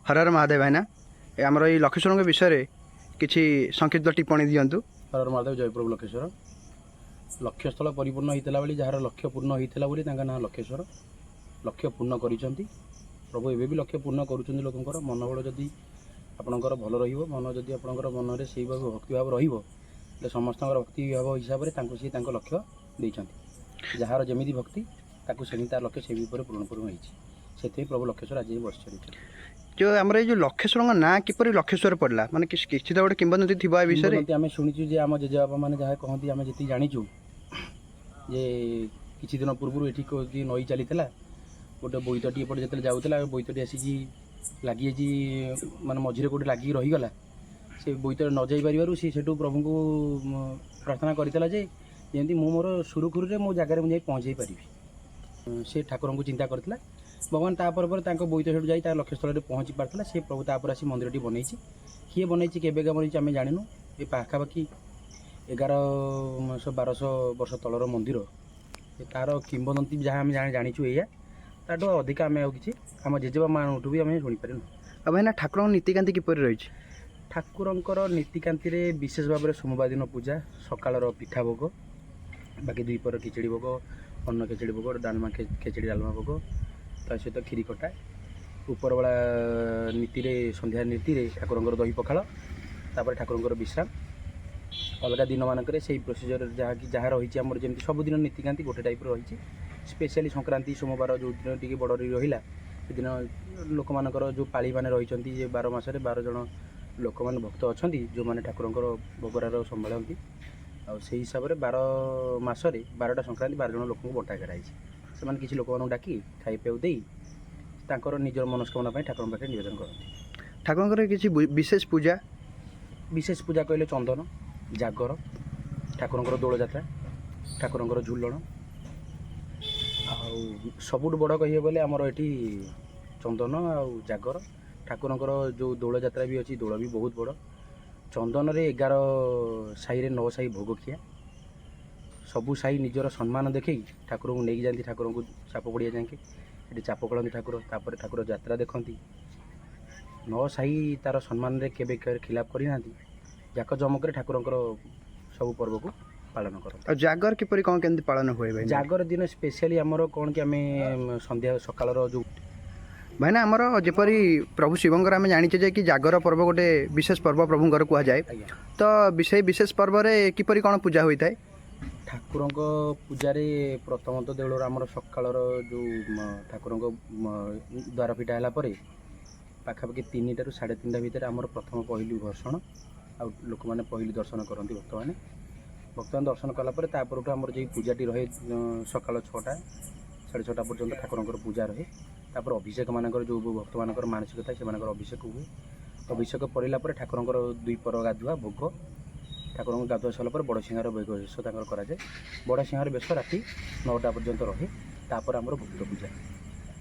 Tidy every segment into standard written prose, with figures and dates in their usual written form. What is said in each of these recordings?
ହର ହର ମହାଦେବ ଭାଇନା, ଏ ଆମର ଏଇ ଲକ୍ଷେଶ୍ୱରଙ୍କ ବିଷୟରେ କିଛି ସଂକ୍ଷିପ୍ତ ଟିପ୍ପଣୀ ଦିଅନ୍ତୁ। ହର ହର ମହାଦେବ, ଜୟପ୍ରଭୁ ଲକ୍ଷେଶ୍ୱର। ଲକ୍ଷ୍ୟସ୍ଥଳ ପରିପୂର୍ଣ୍ଣ ହେଇଥିଲା ବୋଲି, ଯାହାର ଲକ୍ଷ୍ୟ ପୂର୍ଣ୍ଣ ହେଇଥିଲା ବୋଲି ତାଙ୍କ ନାଁ ଲକ୍ଷେଶ୍ୱର। ଲକ୍ଷ୍ୟ ପୂର୍ଣ୍ଣ କରିଛନ୍ତି ପ୍ରଭୁ, ଏବେ ବି ଲକ୍ଷ୍ୟ ପୂର୍ଣ୍ଣ କରୁଛନ୍ତି। ଲୋକଙ୍କର ମନୋବଳ ଯଦି ଆପଣଙ୍କର ଭଲ ରହିବ, ମନ ଯଦି ଆପଣଙ୍କର ମନରେ ସେଇ ଭାବେ ଭକ୍ତିଭାବ ରହିବ, ହେଲେ ସମସ୍ତଙ୍କର ଭକ୍ତିଭାବ ହିସାବରେ ତାଙ୍କୁ ସିଏ ତାଙ୍କ ଲକ୍ଷ୍ୟ ଦେଇଛନ୍ତି। ଯାହାର ଯେମିତି ଭକ୍ତି, ତାକୁ ସେମିତି ତାର ଲକ୍ଷ୍ୟ ସେଇ ଉପରେ ପୂରଣ ପୂରଣ ହେଇଛି। ସେଥିପାଇଁ ପ୍ରଭୁ ଲକ୍ଷେଶ୍ୱର ଆଜି ବସିଛନ୍ତି। ଯେଉଁ ଆମର ଏଇ ଯେଉଁ ଲକ୍ଷେଶ୍ୱରଙ୍କ ନାଁ କିପରି ଲକ୍ଷେଶ୍ୱର ପଡ଼ିଲା? ମାନେ କିଛି କିଛି ତ ଗୋଟେ କିମ୍ବଦନ୍ତୀ ଥିବ ଏ ବିଷୟରେ। କିମ୍ବଦନ୍ତୀ ଆମେ ଶୁଣିଛୁ ଯେ ଆମ ଜେଜେବାପା ମାନେ ଯାହା କହନ୍ତି, ଆମେ ଯେତିକି ଜାଣିଛୁ ଯେ କିଛି ଦିନ ପୂର୍ବରୁ ଏଠି କୋଉଠି ନଈ ଚାଲିଥିଲା। ଗୋଟେ ବୋଇତଟି ଏପଟେ ଯେତେବେଳେ ଯାଉଥିଲା, ବୋଇତଟି ଆସିକି ଲାଗିଯାଇଛି, ମାନେ ମଝିରେ କେଉଁଠି ଲାଗିକି ରହିଗଲା। ସେ ବୋଇତ ନ ଯାଇପାରିବାରୁ ସେ ସେଠୁ ପ୍ରଭୁଙ୍କୁ ପ୍ରାର୍ଥନା କରିଥିଲା ଯେ ଯେମିତି ମୁଁ ମୋର ସୁରୁଖୁରୁରେ ମୋ ଜାଗାରେ ମୁଁ ଯାଇ ପହଞ୍ଚାଇ ପାରିବି। ସେ ଠାକୁରଙ୍କୁ ଚିନ୍ତା କରିଥିଲା। ଭଗବାନ ତାପରେ ପରେ ତାଙ୍କ ବୋଇତ ସେଠୁ ଯାଇ ତା ଲକ୍ଷ୍ୟସ୍ଥଳରେ ପହଞ୍ଚି ପାରିଥିଲା। ସେ ପ୍ରଭୁ ତାପରେ ଆସି ମନ୍ଦିରଟି ବନେଇଛି। କିଏ ବନେଇଛି, କେବେକା ବନେଇଛି, ଆମେ ଜାଣିନୁ। ଏ ପାଖାପାଖି 1100 1200 ବର୍ଷ ତଳର ମନ୍ଦିର। ଏ ତାର କିମ୍ବଦନ୍ତୀ ଯାହା ଆମେ ଜାଣିଛୁ ଏଇଆ। ତାଠୁ ଅଧିକା ଆମେ ଆଉ କିଛି ଆମ ଜେଜେବାପା ମାନଙ୍କଠୁ ବି ଆମେ ଶୁଣିପାରିନୁ। ଆଉ ଭାଇନା, ଠାକୁରଙ୍କ ନୀତିକାନ୍ତି କିପରି ରହିଛି? ଠାକୁରଙ୍କର ନୀତିକାନ୍ତିରେ ବିଶେଷ ଭାବରେ ସୋମବାର ଦିନ ପୂଜା, ସକାଳର ପିଠା ଭୋଗ, ବାକି ଦୁଇ ପର ଖିଚୁଡ଼ି ଭୋଗ, ଅନ୍ନ ଖେଚୁଡ଼ି ଭୋଗ, ଡାଲମା ଖେଚୁଡ଼ି ଡାଲମା ଭୋଗ, ତା ସହିତ କ୍ଷୀରି ଖଟା। ଉପରବେଳା ନୀତିରେ, ସନ୍ଧ୍ୟା ନୀତିରେ ଠାକୁରଙ୍କର ଦହି ପଖାଳ, ତାପରେ ଠାକୁରଙ୍କର ବିଶ୍ରାମ। ଅଲଗା ଦିନମାନଙ୍କରେ ସେଇ ପ୍ରୋସିଜର ଯାହାକି ଯାହା ରହିଛି, ଆମର ଯେମିତି ସବୁଦିନ ନୀତିକାନ୍ତି ଗୋଟେ ଟାଇପ୍ର ରହିଛି। ସ୍ପେଶିଆଲି ସଂକ୍ରାନ୍ତି, ସୋମବାର ଯେଉଁଦିନ ଟିକେ ବଡ଼ ରହିଲା, ସେଦିନ ଲୋକମାନଙ୍କର ଯେଉଁ ପାଳିମାନେ ରହିଛନ୍ତି ଯେ 12 ମାସରେ 12 ଜଣ ଲୋକମାନେ ଭକ୍ତ ଅଛନ୍ତି, ଯେଉଁମାନେ ଠାକୁରଙ୍କର ଭୋଗରାଗ ସମ୍ଭାଳନ୍ତି। ଆଉ ସେଇ ହିସାବରେ 12 ମାସରେ 12ଟା ସଂକ୍ରାନ୍ତି 12 ଜଣ ଲୋକଙ୍କୁ ବଣ୍ଟା କରାଯାଇଛି। ସେମାନେ କିଛି ଲୋକମାନଙ୍କୁ ଡାକି ଖାଇ ପିଇବାକୁ ଦେଇ ତାଙ୍କର ନିଜର ମନସ୍କାମନା ପାଇଁ ଠାକୁରଙ୍କ ପାଖରେ ନିବେଦନ କରନ୍ତି। ଠାକୁରଙ୍କର କିଛି ବିଶେଷ ପୂଜା? ବିଶେଷ ପୂଜା କହିଲେ ଚନ୍ଦନ ଜାଗର, ଠାକୁରଙ୍କର ଦୋଳଯାତ୍ରା, ଠାକୁରଙ୍କର ଝୁଲଣ। ଆଉ ସବୁଠୁ ବଡ଼ କହିବାକୁ ଗଲେ ଆମର ଏଠି ଚନ୍ଦନ ଆଉ ଜାଗର। ଠାକୁରଙ୍କର ଯେଉଁ ଦୋଳଯାତ୍ରା ବି ଅଛି, ଦୋଳ ବି ବହୁତ ବଡ଼। ଚନ୍ଦନରେ 11 ସାହିରେ 9 ସାହି ଭୋଗ ଖିଆ। ସବୁ ସାହି ନିଜର ସମ୍ମାନ ଦେଖେଇ ଠାକୁରଙ୍କୁ ନେଇକି ଯାଆନ୍ତି। ଠାକୁରଙ୍କୁ ଚାପ ପଡ଼ିଆ ଯାଇକି ସେଠି ଚାପ ଖେଳନ୍ତି ଠାକୁର। ତାପରେ ଠାକୁର ଯାତ୍ରା ଦେଖନ୍ତି। 9 ସାହି ତାର ସମ୍ମାନରେ କେବେ ଖିଲାପ କରିନାହାନ୍ତି। ଜାକ ଜମକରେ ଠାକୁରଙ୍କର ସବୁ ପର୍ବକୁ ପାଳନ କରନ୍ତି। ଆଉ ଜାଗର କିପରି କ'ଣ କେମିତି ପାଳନ ହୁଏ ଭାଇନା? ଜାଗର ଦିନ ସ୍ପେଶିଆଲି ଆମର କ'ଣ କି ଆମେ ସନ୍ଧ୍ୟା ସକାଳର ଯେଉଁ ଭାଇନା, ଆମର ଯେପରି ପ୍ରଭୁ ଶିବଙ୍କର ଆମେ ଜାଣିଛେ ଯେ କି ଜାଗର ପର୍ବ ଗୋଟେ ବିଶେଷ ପର୍ବ ପ୍ରଭୁଙ୍କର କୁହାଯାଏ। ଆଜ୍ଞା। ତ ସେଇ ବିଶେଷ ପର୍ବରେ କିପରି କ'ଣ ପୂଜା ହୋଇଥାଏ? ଠାକୁରଙ୍କ ପୂଜାରେ ପ୍ରଥମତଃ ଦେଉଳର ଆମର ସକାଳର ଯେଉଁ ଠାକୁରଙ୍କ ଦ୍ୱାର ଫିଟା ହେଲା ପରେ ପାଖାପାଖି 3ଟାରୁ 3:30 ଭିତରେ ଆମର ପ୍ରଥମ ପହିଲି ଘର୍ଷଣ, ଆଉ ଲୋକମାନେ ପହିଲି ଦର୍ଶନ କରନ୍ତି। ଭକ୍ତମାନେ ଭକ୍ତମାନେ ଦର୍ଶନ କଲା ପରେ ତାପରଠୁ ଆମର ଯେଉଁ ପୂଜାଟି ରହେ, ସକାଳ 6ଟା 6:30 ପର୍ଯ୍ୟନ୍ତ ଠାକୁରଙ୍କର ପୂଜା ରହେ। ତାପରେ ଅଭିଷେକ ମାନଙ୍କର ଯେଉଁ ଭକ୍ତମାନଙ୍କର ମାନସିକ ଥାଏ, ସେମାନଙ୍କର ଅଭିଷେକ ହୁଏ। ଅଭିଷେକ ପରିଲା ପରେ ଠାକୁରଙ୍କର ଦୁଇ ପର ଗାଧୁଆ ଭୋଗ। ଠାକୁରଙ୍କୁ ଗାଧୁଆ ସରିଲା ପରେ ବଡ଼ ସିଂହାର ବେଶ ତାଙ୍କର କରାଯାଏ। ବଡ଼ ସିଂହାର ବେଶ ରାତି 9ଟା ପର୍ଯ୍ୟନ୍ତ ରହେ। ତାପରେ ଆମର ଗୁପ୍ତ ପୂଜା,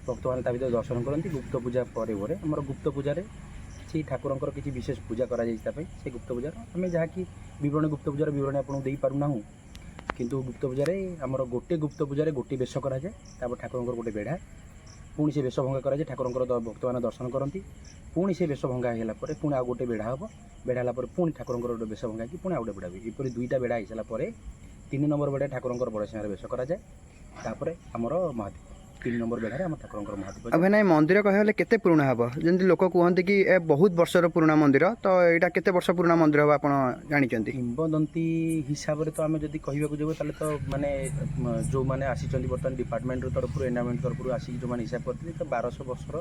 ଭକ୍ତମାନେ ତା ଭିତରେ ଦର୍ଶନ କରନ୍ତି। ଗୁପ୍ତ ପୂଜା ପରେ ପରେ ଆମର ଗୁପ୍ତ ପୂଜାରେ କିଛି ଠାକୁରଙ୍କର କିଛି ବିଶେଷ ପୂଜା କରାଯାଇଛି। ତା ପାଇଁ ସେ ଗୁପ୍ତ ପୂଜାର ଆମେ ଯାହାକି ବିବରଣୀ, ଗୁପ୍ତ ପୂଜାର ବିବରଣୀ ଆପଣଙ୍କୁ ଦେଇପାରୁନାହୁଁ। କିନ୍ତୁ ଗୁପ୍ତ ପୂଜାରେ ଆମର ଗୋଟେ ଗୁପ୍ତ ପୂଜାରେ ଗୋଟେ ବେଶ କରାଯାଏ। ତାପରେ ଠାକୁରଙ୍କର ଗୋଟେ ବେଢ଼ା, ପୁଣି ସେ ବେଶ ଭଙ୍ଗା କରାଯାଏ। ଠାକୁରଙ୍କର ଭକ୍ତମାନେ ଦର୍ଶନ କରନ୍ତି। ପୁଣି ସେ ବେଶ ଭଙ୍ଗା ହେଇଗଲା ପରେ ପୁଣି ଆଉ ଗୋଟେ ବେଢ଼ା ହେବ। ବେଢ଼ା ହେଲା ପରେ ପୁଣି ଠାକୁରଙ୍କର ଗୋଟେ ବେଶ ଭଙ୍ଗା ହେଇକି ପୁଣି ଆଉ ଗୋଟେ ବେଢ଼ା ହୁଏ। ଏପରି ଦୁଇଟା ବେଢ଼ା ହେଇସାରିଲା ପରେ 3 ନମ୍ବର ବେଢ଼ା ଠାକୁରଙ୍କର ବଡ଼ ସିଂହାର ବେଶ କରାଯାଏ। ତାପରେ ଆମର ମହାଦୀପ, 3 ନମ୍ବର ବେଢ଼ାରେ ଆମ ଠାକୁରଙ୍କର ମହାଦୀପ। ଆଉ ଭାଇନା, ଏ ମନ୍ଦିର କହିବାକୁ ଗଲେ କେତେ ପୁରୁଣା ହେବ? ଯେମିତି ଲୋକ କୁହନ୍ତି କି ଏ ବହୁତ ବର୍ଷର ପୁରୁଣା ମନ୍ଦିର, ତ ଏଇଟା କେତେ ବର୍ଷ ପୁରୁଣା ମନ୍ଦିର ହେବ ଆପଣ ଜାଣିଛନ୍ତି? କିମ୍ବଦନ୍ତୀ ହିସାବରେ ତ ଆମେ ଯଦି କହିବାକୁ ଯିବୁ, ତାହେଲେ ତ ମାନେ ଯେଉଁମାନେ ଆସିଛନ୍ତି ବର୍ତ୍ତମାନ ଡିପାର୍ଟମେଣ୍ଟ ତରଫରୁ, ଏଣ୍ଡାମେଣ୍ଟ ତରଫରୁ ଆସିକି ଯେଉଁମାନେ ହିସାବ କରିଥିଲେ, ତ 1200 ବର୍ଷର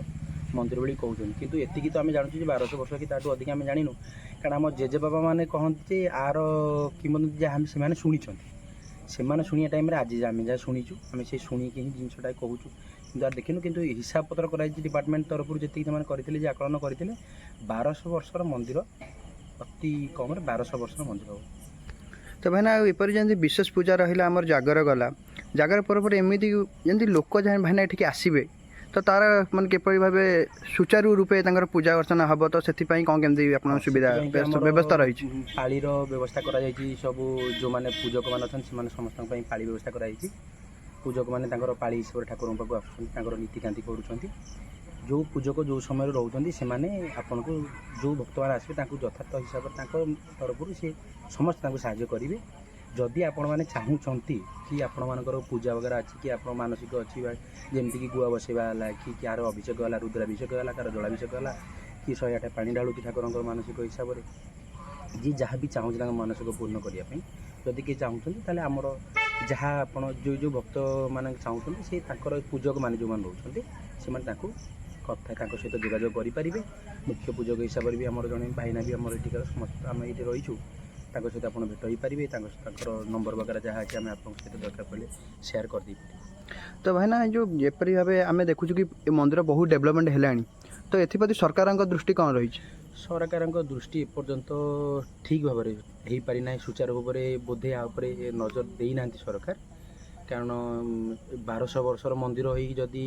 ମନ୍ଦିର ବୋଲି କହୁଛନ୍ତି। କିନ୍ତୁ ଏତିକି ତ ଆମେ ଜାଣୁଛୁ ଯେ 1200 ବର୍ଷ କି ତାଠୁ ଅଧିକା ଆମେ ଜାଣିନୁ। କାରଣ ଆମ ଜେଜେବାବା ମାନେ କହନ୍ତି ଯେ ଆର କିମ୍ବଦନ୍ତୀ ଯାହା ଆମେ ସେମାନେ ଶୁଣିଛନ୍ତି, ସେମାନେ ଶୁଣିବା ଟାଇମ୍ରେ ଆଜି ଆମେ ଯାହା ଶୁଣିଛୁ, ଆମେ ସେଇ ଶୁଣିକି ହିଁ ଜିନିଷଟା କହୁଛୁ। କିନ୍ତୁ ଆଉ ଦେଖିନୁ। କିନ୍ତୁ ହିସାବ ପତ୍ର କରାଯାଇଛି ଡିପାର୍ଟମେଣ୍ଟ ତରଫରୁ, ଯେତିକି ସେମାନେ କରିଥିଲେ ଯେ ଆକଳନ କରିଥିଲେ, 1200 ବର୍ଷର ମନ୍ଦିର, ଅତି କମ୍ରେ 1200 ବର୍ଷର ମନ୍ଦିର ହେବ। ତ ଭାଇନା, ଆଉ ଏପରି ଯେମିତି ବିଶେଷ ପୂଜା ରହିଲା, ଆମର ଜାଗର ଗଲା, ଜାଗର ପର୍ବରେ ପରେ ଏମିତି ଯେମିତି ଲୋକ ଯାହା ଭାଇନା ଏଠିକି ଆସିବେ, ତ ତାର ମାନେ କିପରି ଭାବେ ସୁଚାରୁ ରୂପେ ତାଙ୍କର ପୂଜା ଅର୍ଚ୍ଚନା ହେବ, ତ ସେଥିପାଇଁ କ'ଣ କେମିତି ଆପଣଙ୍କ ସୁବିଧା ସେଥିପାଇଁ କି ଆମର ବ୍ୟବସ୍ଥା ରହିଛି? ପାଳିର ବ୍ୟବସ୍ଥା କରାଯାଇଛି। ସବୁ ଯେଉଁମାନେ ପୂଜକମାନେ ଅଛନ୍ତି, ସେମାନେ ସମସ୍ତଙ୍କ ପାଇଁ ପାଳି ବ୍ୟବସ୍ଥା କରାଯାଇଛି। ପୂଜକମାନେ ତାଙ୍କର ପାଳି ହିସାବରେ ଠାକୁରଙ୍କ ପାଖକୁ ଆସୁଛନ୍ତି, ତାଙ୍କର ନୀତିକାନ୍ତି କରୁଛନ୍ତି। ଯେଉଁ ପୂଜକ ଯେଉଁ ସମୟରେ ରହୁଛନ୍ତି, ସେମାନେ ଆପଣଙ୍କୁ ଯେଉଁ ଭକ୍ତମାନେ ଆସିବେ ତାଙ୍କୁ ଯଥାର୍ଥ ହିସାବରେ ତାଙ୍କ ତରଫରୁ ସେ ସମସ୍ତେ ତାଙ୍କୁ ସାହାଯ୍ୟ କରିବେ। ଯଦି ଆପଣମାନେ ଚାହୁଁଛନ୍ତି କି ଆପଣମାନଙ୍କର ପୂଜା ବଗେରା ଅଛି କି ଆପଣ ମାନସିକ ଅଛି, ବା ଯେମିତିକି ଗୁଆ ବସେଇବା ହେଲା କି କାହାର ଅଭିଷେକ ହେଲା, ରୁଦ୍ରାଭିଷେକ ହେଲା, କାହାର ଜଳାଭିଷେକ ହେଲା, କି 108 ପାଣି ଢାଳୁଛି ଠାକୁରଙ୍କର ମାନସିକ ହିସାବରେ, ଯିଏ ଯାହା ବି ଚାହୁଁଛି ତାଙ୍କ ମାନସିକ ପୂର୍ଣ୍ଣ କରିବା ପାଇଁ ଯଦି କିଏ ଚାହୁଁଛନ୍ତି, ତାହେଲେ ଆମର ଯାହା ଆପଣ ଯେଉଁ ଯେଉଁ ଭକ୍ତମାନେ ଚାହୁଁଛନ୍ତି, ସେ ତାଙ୍କର ପୂଜକମାନେ ଯେଉଁମାନେ ରହୁଛନ୍ତି, ସେମାନେ ତାଙ୍କୁ କଥା ତାଙ୍କ ସହିତ ଯୋଗାଯୋଗ କରିପାରିବେ। ମୁଖ୍ୟ ପୂଜକ ହିସାବରେ ବି ଆମର ଜଣେ ଭାଇନା ବି ଆମର ଏଠିକାର ସମସ୍ତ ଆମେ ଏଇଠି ରହିଛୁ, ତାଙ୍କ ସହିତ ଆପଣ ଭେଟ ହେଇପାରିବେ। ତାଙ୍କର ନମ୍ବର ବଗେରା ଯାହା ଅଛି, ଆମେ ଆପଣଙ୍କ ସହିତ ଦରକାର ପଡ଼ିଲେ ସେୟାର କରିଦେଇପାରିବୁ। ତ ଭାଇନା, ଏ ଯେଉଁ ଯେପରି ଭାବେ ଆମେ ଦେଖୁଛୁ କି ଏ ମନ୍ଦିର ବହୁତ ଡେଭଲପମେଣ୍ଟ ହେଲାଣି, ତ ଏଥିପ୍ରତି ସରକାରଙ୍କ ଦୃଷ୍ଟି କ'ଣ ରହିଛି? ସରକାରଙ୍କ ଦୃଷ୍ଟି ଏପର୍ଯ୍ୟନ୍ତ ଠିକ୍ ଭାବରେ ହେଇପାରିନାହିଁ। ସୁଚାରୁ ଭାବରେ ବୋଧେ ୟା ଉପରେ ନଜର ଦେଇନାହାନ୍ତି ସରକାର। କାରଣ 1200 ବର୍ଷର ମନ୍ଦିର ହେଇକି ଯଦି,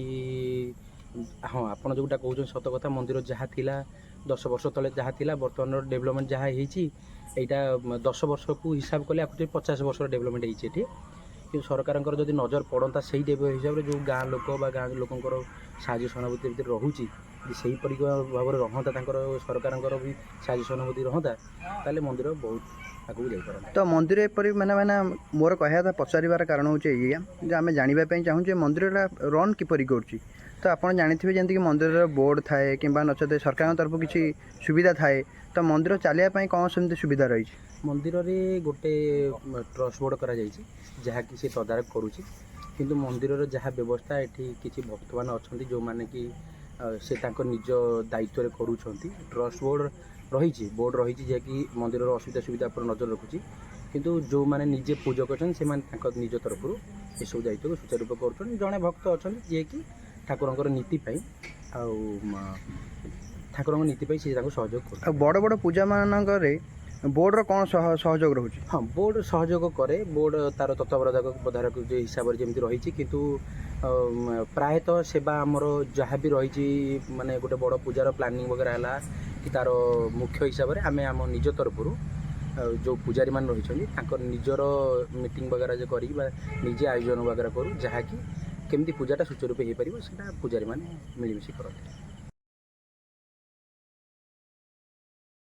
ହଁ, ଆପଣ ଯେଉଁଟା କହୁଛନ୍ତି ସତ କଥା। ମନ୍ଦିର ଯାହା ଥିଲା 10 ବର୍ଷ ତଳେ ଯାହା ଥିଲା, ବର୍ତ୍ତମାନର ଡେଭଲପମେଣ୍ଟ ଯାହା ହେଇଛି, ଏଇଟା 10 ବର୍ଷକୁ ହିସାବ କଲେ ଆକୁ 50 ବର୍ଷର ଡେଭଲପମେଣ୍ଟ ହେଇଛି ଏଠି। କିନ୍ତୁ ସରକାରଙ୍କର ଯଦି ନଜର ପଡ଼ନ୍ତା ସେଇ ହିସାବରେ, ଯେଉଁ ଗାଁ ଲୋକ ବା ଗାଁ ଲୋକଙ୍କର ସାହାଯ୍ୟ ସହାନୁଭୂତି ଭିତରେ ରହୁଛି, ଯଦି ସେହିପରି ଭାବରେ ରହନ୍ତା, ତାଙ୍କର ସରକାରଙ୍କର ବି ସାହାଯ୍ୟ ସହାନୁଭୂତି ରହନ୍ତା, ତାହେଲେ ମନ୍ଦିର ବହୁତ ଆଗକୁ ଯାଇପାରନ୍ତା। ତ ମନ୍ଦିର ଏପରି ମାନେ ମାନେ ମୋର କହିବା କଥା, ପଚାରିବାର କାରଣ ହେଉଛି ଏଇଆ ଯେ ଆମେ ଜାଣିବା ପାଇଁ ଚାହୁଁଛୁ ଯେ ମନ୍ଦିରଟା ରନ୍ କିପରି କରୁଛି। ତ ଆପଣ ଜାଣିଥିବେ, ଯେମିତିକି ମନ୍ଦିରର ବୋର୍ଡ଼ ଥାଏ କିମ୍ବା ନଚେତ ସରକାରଙ୍କ ତରଫରୁ କିଛି ସୁବିଧା ଥାଏ, ତ ମନ୍ଦିର ଚାଲିବା ପାଇଁ କ'ଣ ସେମିତି ସୁବିଧା ରହିଛି? ମନ୍ଦିରରେ ଗୋଟେ ଟ୍ରଷ୍ଟ ବୋର୍ଡ଼ କରାଯାଇଛି, ଯାହାକି ସେ ତଦାରଖ କରୁଛି। କିନ୍ତୁ ମନ୍ଦିରର ଯାହା ବ୍ୟବସ୍ଥା, ଏଠି କିଛି ଭକ୍ତମାନେ ଅଛନ୍ତି ଯେଉଁମାନେ କି ସେ ତାଙ୍କ ନିଜ ଦାୟିତ୍ୱରେ କରୁଛନ୍ତି। ଟ୍ରଷ୍ଟ ବୋର୍ଡ଼ ରହିଛି, ବୋର୍ଡ଼ ରହିଛି, ଯାହାକି ମନ୍ଦିରର ଅସୁବିଧା ସୁବିଧା ଉପରେ ନଜର ରଖୁଛି। କିନ୍ତୁ ଯେଉଁମାନେ ନିଜେ ପୂଜକ ଅଛନ୍ତି, ସେମାନେ ତାଙ୍କ ନିଜ ତରଫରୁ ଏସବୁ ଦାୟିତ୍ୱକୁ ସୁଚାରୁ ରୂପେ କରୁଛନ୍ତି। ଜଣେ ଭକ୍ତ ଅଛନ୍ତି, ଯିଏକି ଠାକୁରଙ୍କର ନୀତି ପାଇଁ ଆଉ ଠାକୁରଙ୍କ ନୀତି ପାଇଁ ସେ ତାଙ୍କୁ ସହଯୋଗ କରୁଛନ୍ତି। ଆଉ ବଡ଼ ବଡ଼ ପୂଜାମାନଙ୍କରେ ବୋର୍ଡ଼ର କ'ଣ ସହଯୋଗ ରହୁଛି? ହଁ, ବୋର୍ଡ଼ ସହଯୋଗ କରେ। ବୋର୍ଡ଼ ତାର ତତ୍ତ୍ୱାବଧାରକ ଯେ ହିସାବରେ ଯେମିତି ରହିଛି। କିନ୍ତୁ ପ୍ରାୟତଃ ସେବା ଆମର ଯାହା ବି ରହିଛି, ମାନେ ଗୋଟେ ବଡ଼ ପୂଜାର ପ୍ଲାନିଂ ବଗେରା ହେଲା କି ତାର ମୁଖ୍ୟ ହିସାବରେ ଆମେ ଆମ ନିଜ ତରଫରୁ ଆଉ ଯେଉଁ ପୂଜାରୀମାନେ ରହିଛନ୍ତି, ତାଙ୍କର ନିଜର ମିଟିଂ ବଗେରା ଯେ କରିକି ବା ନିଜେ ଆୟୋଜନ ବଗେରା କରୁ, ଯାହାକି କେମିତି ପୂଜାଟା ସୁଚାରୁ ରୂପେ ହେଇପାରିବ, ସେଇଟା ପୂଜାରୀମାନେ ମିଳିମିଶି କରନ୍ତି।